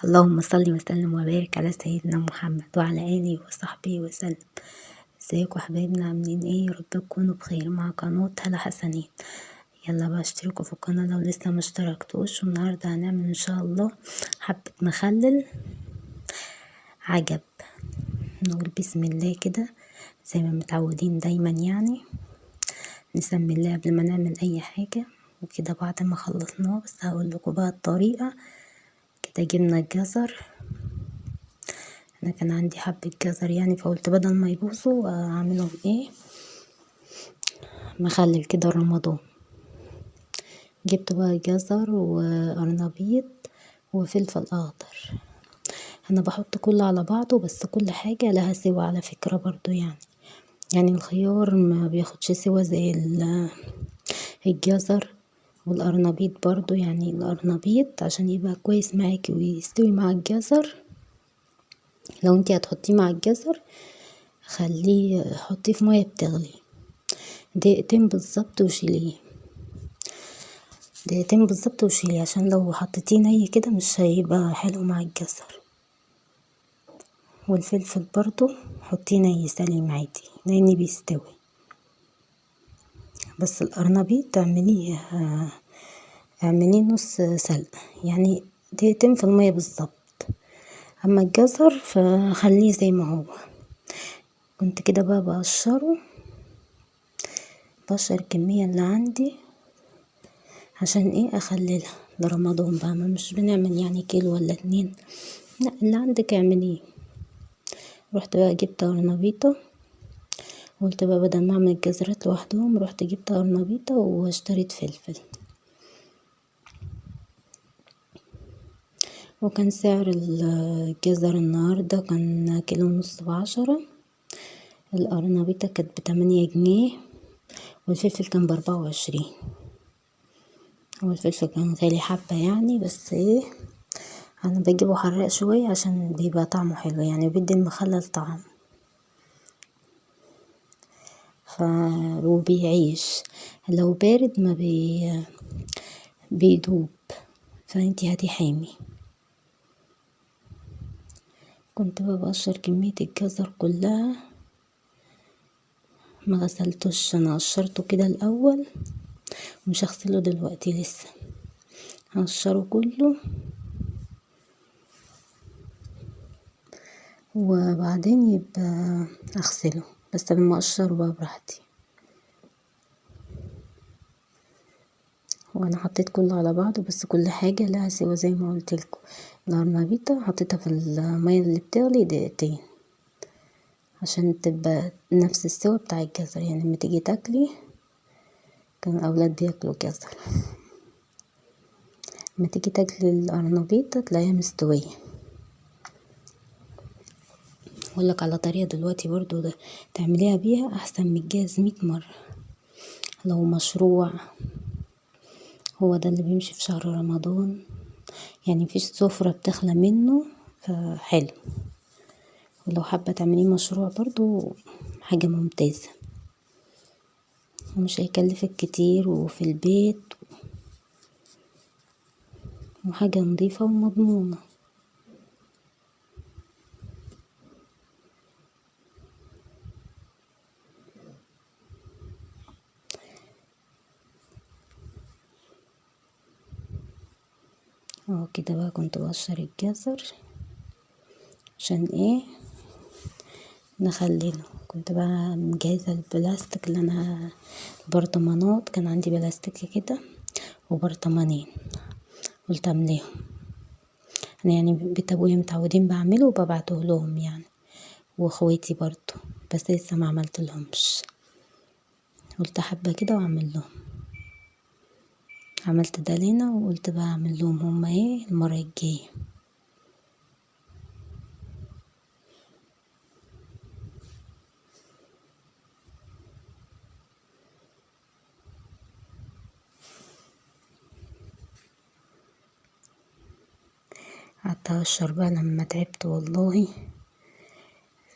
اللهم صل وسلم وبارك على سيدنا محمد وعلى آله وصحبه وسلم. ازيكم حبايبنا؟ عاملين ايه؟ يا رب تكونوا بخير. مع قناة هلا حسنين. يلا بقى اشتركوا في القناة لو لسه ما اشتركتوش. والنهاردة هنعمل ان شاء الله حبة مخلل عجب. نقول بسم الله كده زي ما متعودين دايما، يعني نسمي الله قبل ما نعمل اي حاجة وكده. بعد ما خلصناه بس هقول لكم بقى الطريقة. كده جبنا الجزر، انا كان عندي حبة جزر يعني، فقلت بدل ما يبوظوا اعملهم ايه، مخلل كده رمضان. جبت بقى جزر وقرنبيط وفلفل اخضر. انا بحط كله على بعضه، بس كل حاجة لها سوى على فكرة برضو، يعني الخيار ما بياخدش سوى زي الجزر والقرنبيط برضو. يعني القرنبيط عشان يبقى كويس معاكي ويستوي مع الجزر، لو انتي هتحطيه مع الجزر حطيه في مية بتغلي دقيقتين بالظبط وشيليه، دقيقتين بالظبط وشيليه، عشان لو حطيتيه ني كده مش هيبقى حلو مع الجزر. والفلفل برضو حطيه ني سليم عادي لان بيستوي، بس القرنبيط اعمليه نص سلقة، يعني دقيقتين في المية بالظبط. اما الجزر فخليه زي ما هو. كنت كده بقى بقشره، بقشر الكمية اللي عندي عشان ايه، اخللها لرمضان بقى. ما مش بنعمل يعني كيلو ولا اتنين، لا اللي عندك اعمليه. رحت بقى جبت قرنبيطة، قلت بقى بدل ما اعمل الجزرات لوحدهم، رحت جبت قرنبيطة واشتريت فلفل. وكان سعر الجزر النهاردة كان كيلو ونص ب10، القرنبيطة كانت ب8 جنيه، والفلفل كان ب24. هو الفلفل كان غالي حبة يعني، بس ايه انا بجيبه حراق شوية عشان بيبقى طعمه حلو يعني، وبيدي المخلل طعم وبيعيش. لو بارد ما بيدوب، فانتي هاتي حامي. كنت بقى بقشر كمية الجزر كلها، ما غسلتوش، انا قشرته كده الاول ومش هغسله دلوقتي لسه، هقشره كله وبعدين يبقى اغسله، بس لما اقشره بقى براحتي. وانا حطيت كله على بعضه، بس كل حاجة لها سوا زي ما قلت لكم. القرنبيطة حطيتها في المية اللي بتغلي دقيقتين عشان تبقى نفس السوا بتاع الجزر، يعني لما تيجي تاكلي كان الاولاد بياكلوا جزر، لما تيجي تاكلي القرنبيطة تلاقيها مستوية. اقولك على طريقة دلوقتي برضو ده تعمليها بيها احسن من الجاهز 100 مرة. لو مشروع هو ده اللي بيمشي في شهر رمضان، يعني مفيش سفرة بتخلى منه، فحلو. ولو حابة تعمليه مشروع برضو حاجة ممتازة، ومش هيكلفك كتير، وفي البيت، وحاجة نظيفة ومضمونة. اهو كده بقى كنت بقشر الجزر عشان ايه، نخلله. كنت بقى مجهزة البلاستيك اللي انا برطمانات، كان عندي بلاستيك كده وبرطمانين، قلت امليهم. انا يعني بيت ابويا متعودين بعمله وببعته لهم يعني، واخواتي برضو، بس لسه ما عملت لهمش، قلت حبة كده واعمل لهم. عملت ده لنا وقلت بقى اعمل لهم هما ايه المرة الجاية. قعدت اقشر بقى لما تعبت والله.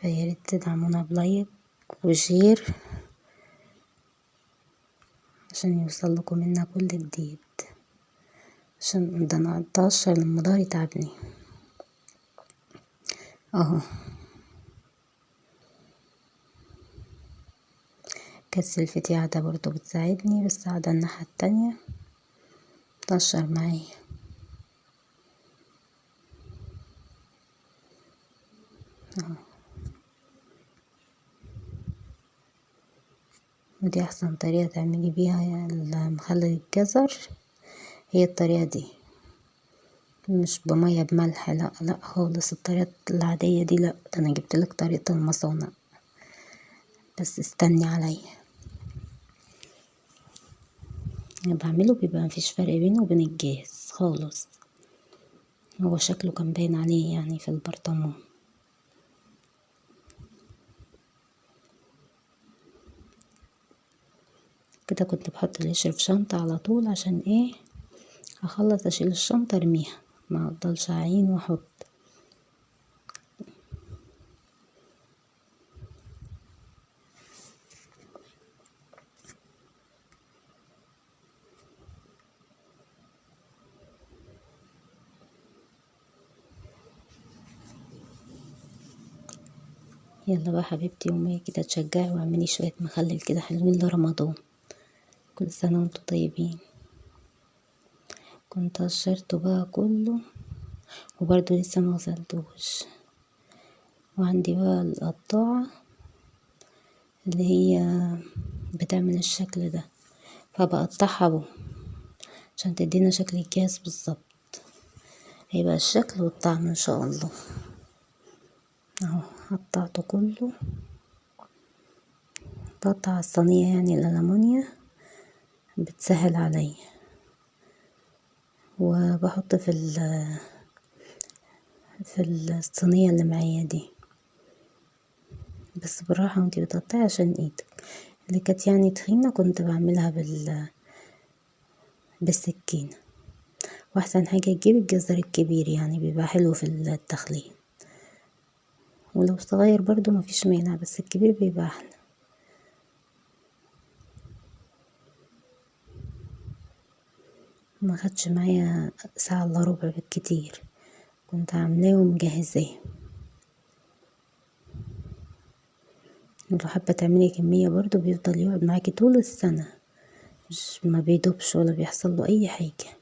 فياريت تدعمونا ب like و share عشان يوصل لكم منا كل جديد، عشان ده انا قعدت اقشر لما ضهري تعبني. اهو. كانت سلفتي قاعدة برضو بتساعدني، بس قاعدة الناحية التانية تقشر معايا. اهو. ودي احسن طريقة تعملي بيها المخلل الجزر، هي الطريقة دي، مش بمية بملح، لا لا خالص. الطريقة العادية دي لا، ده انا جبتلك طريقة المصانع، بس استني عليا. انا بعمله بيبقى مفيش فرق بينه وبين الجاهز خالص، هو شكله كان باين عليه يعني في البرطمان. كده كنت بحط القشر في شنطة على طول، عشان ايه؟ اخلص اشيل الشنطة ارميها، ما افضلش اعين واحط. يلا بقى حبيبتي يومية كده تشجعي واعملي شوية مخلل كده حلوين لرمضان. كل سنة وانتم طيبين. كنت قشرته بقى كله، وبرده لسه ما غسلتوش. وعندي بقى القطاعة اللي هي بتعمل الشكل ده، فبقطعها بقى عشان تدينا شكل الجاهز بالظبط، هيبقى الشكل والطعم ان شاء الله. اهو قطعته كله. بقطع الصينية يعني الألمونيا بتسهل عليا، وبحط في الصينية اللي معايا دي، بس بالراحة وانتي بتقطعي عشان ايدك. اللي كانت يعني تخينة كنت بعملها بالسكينة. واحسن حاجة تجيبي الجزر الكبير، يعني بيبقى حلو في التخليل، ولو صغير برضو مفيش مانع، بس الكبير بيبقى احلى. ما خدش معايا ساعة الا ربع بالكتير، كنت عاملاه ومجهزاه. لو حابة تعملي كمية برضو بيفضل يقعد معاكي طول السنة، مش ما بيدوبش ولا بيحصل له اي حاجة.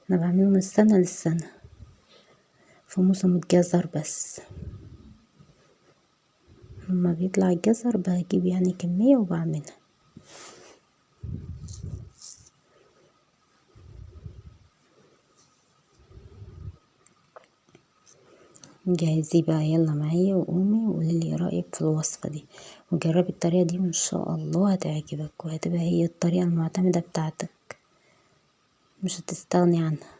انا بعمله من السنة للسنة في موسم الجزر بس، لما بيطلع الجزر بجيب يعني كمية وبعملها. جهزي بقى يلا معايا وقومي وقولي لي رأيك في الوصفة دي، وجربي الطريقة دي وان شاء الله هتعجبك، وهتبقى هي الطريقة المعتمدة بتاعتك، مش هتستغني عنها.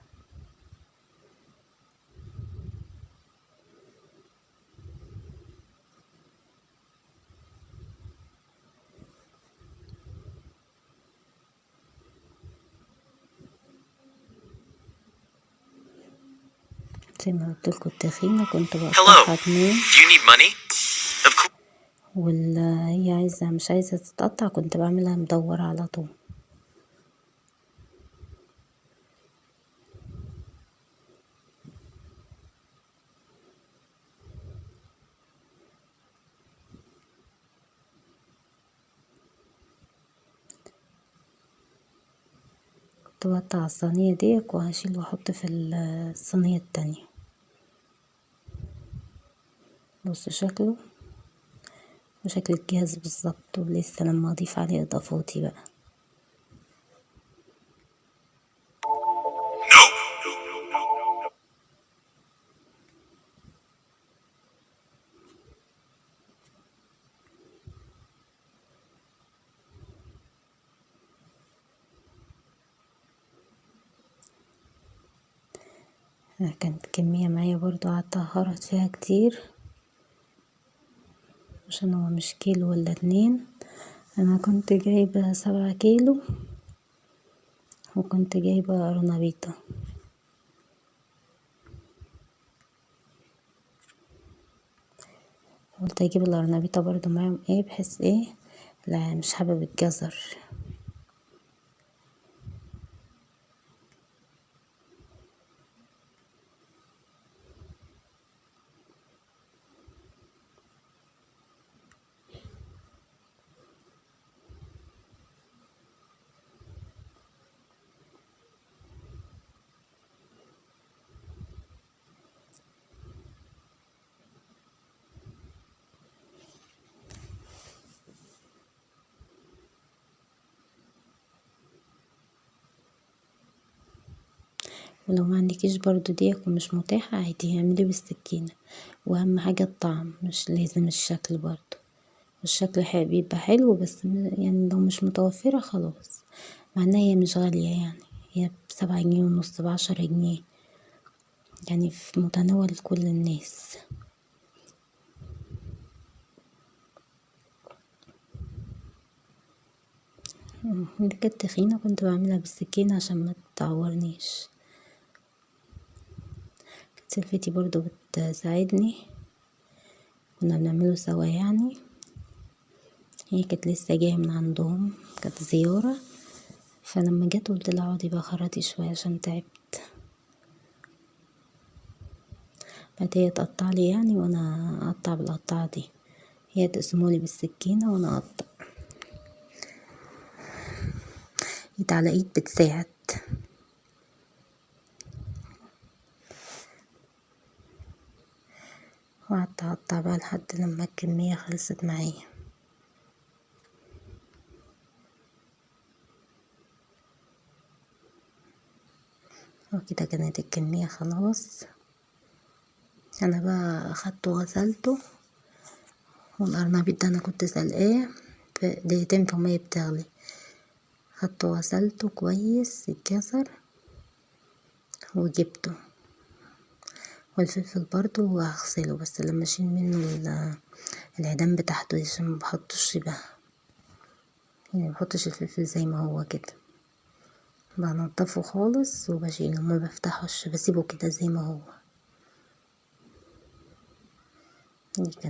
زي ما قلت لكم التخينة كنت بقطعها اتنين. Do you need money? Of course. واللي هي مش عايزة تتقطع كنت بعملها مدورة على طول. كنت بقطع الصينية ديك وهشيل واحط في الصينية التانية. بصوا شكله وشكل الجهاز بالظبط، ولسه لما اضيف عليه اضافاتي بقى. كانت كمية معايا برضو قعدت اخرط فيها كتير عشان هو مش كيلو ولا اتنين، انا كنت جايبة 7 كيلو وكنت جايبة قرنبيطة. قلت اجيب القرنبيطة برضو معاهم ايه، بحيث ايه لا مش حابب الجزر. ولو ما عندكيش برضو ديك ومش متاحة عادي اعملي بالسكينة. واهم حاجة الطعم، مش لازم الشكل برضو. الشكل بيبقى حلو، بس يعني لو مش متوفرة خلاص، مع انها هي مش غالية يعني، هي ب7.5 جنيه، ب10 جنيه، يعني في متناول كل الناس. دي كانت تخينة كنت بعملها بالسكينة عشان ما تعورنيش. كانت سلفتي برضو بتساعدني، كنا بنعمله سوا يعني. هي كانت لسه جاية من عندهم، كانت زيارة، فلما جت قلت لها اقعدي بقى خرطي شوية عشان تعبت. بعد هي تقطع لي يعني، وانا اقطع بالقطعة دي، هي تقسمولي بالسكينة وانا اقطع. ايد على ايد بتساعد. وقعدت اقطع بقى لحد لما الكمية خلصت معايا. وكده كانت الكمية خلاص. انا بقى اخدته وغسلته، والقرنبيط ده انا كنت سلقاه في دقيقتين في مية بتغلي. خدته وغسلته كويس اتكسر وجبته. والفلفل برضو هغسله، بس لما اشيل منه العيدان بتاعته عشان ما بحطوش شبه، يعني ما بحطش الفلفل زي ما هو كده، بنضفه خالص وبشيله، ما بفتحوش، بسيبه كده زي ما هو. دي كانت